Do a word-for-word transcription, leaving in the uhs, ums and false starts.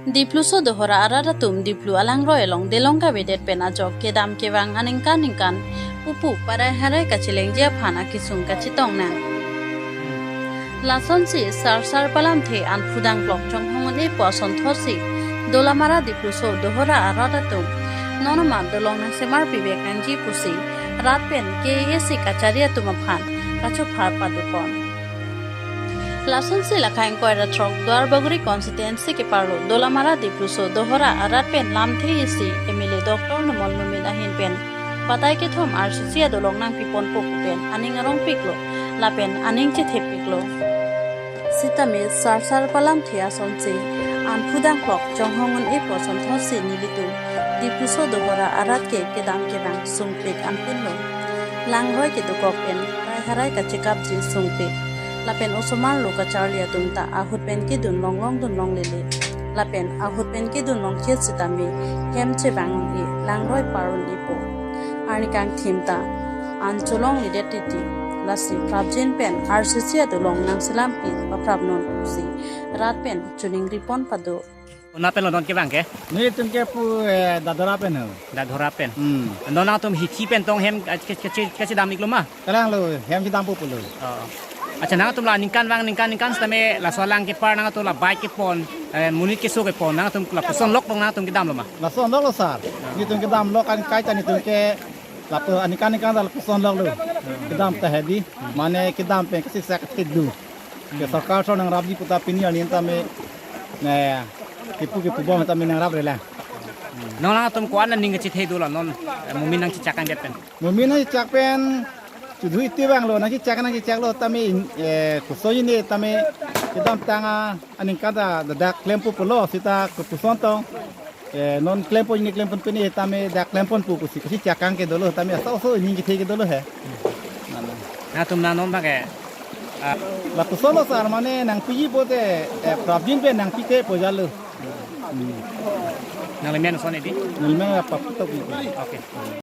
Dipluso Dohora arat atum Diplu alangroi along delong kavedet pen ajok kedam kevang aningkan ningkan pupu parai harai kachelengji aphan akesung kachetong nang. Lasonsi Sarsar Palamthe an phudang klok chonghong un-e pu asonthotsi Dolamara Dipluso Dohora arat atum non amat dolong nangsemar pivek nangji pusi rat pen K A A C kachari atum aphan kachophar padopon. Lasonsi lakha ingkoi ra throk Duarbagori constituency keparlo Dolamara Dipluso Dohora arat pen lamthe isi M L A Doctor Numal Momin ahin pen patai kethom R C C adolong nangpiponpo pu pen aning arongpiklo lapen aning chethepiklo. Sitame Sarsar Palamthe asonsi an phudang klok chonghong un-e pu asonthotsi nelitum Dipluso Dohora arat ke kedam kevang sungpik anpinlo. Langroi kedokok pen parai harai kachekapji sungpik. Lapen osomar lo kacharli atum ta ahut pen kedun longlong dun longlele. Lapen ahut pen kedun longkhet sitame hem chevang un-e, langroi par un-epo. Arni kangthim ta an cholongledet titi. Lasi prapjin pen R C C adolong nangselampi paprapnon pusi rat pen choningripon pado. Konat pen lo non kevang ke? Nelitum ke pu, eh, Dadora pen ho. Dadora pen. Hmm. Non nangtum hithi pen tong hem, eh, ke, ke, ke, kachedam-iklo ma? Kalang lo, hem chedampo pulo. Oh. Accha, nangtum la ningkan vang ningkan ningkan sitame laso alang kepar nangtum la bike kepon, eh, monit keso kepon, nangtum lapuson lok tong nangtum kedamlo ma? Lason lok lo sar. Nelitum kedam lok an kaita nelitum ke lapu aningkan ningkan ta lapuson lok lo. Kedam ta hedi. Mane kedam pen kachechak kethedu. Ke sorkar so nangrapji puta pini arni tame, ne, kipu kipu bom tame nangrapre lang. Non nangtum ko-an aning kachethe dolang non, eh, Momin nangchechak anvet pen? Momin nangchechak pen, chudhui ti vanglo, nangchechak nangchechaklo tame, eh, koson-i ne tame, kedamtang aningkan ta dak klempo pulo, sita kopuson tong, eh, non klempo ne klempon pini tame dak klemponpo pusi, kachechak kang ke dolo tame, aso aso ning kethe ke dolo he. Nangtum nang non bang ke, ah, lapuson lo sar mane nangpiji pote, eh, prapjin pen nangpite pojalo. Hmm. Nangli men ason hedi? Nangli men apa putok ni. Okay.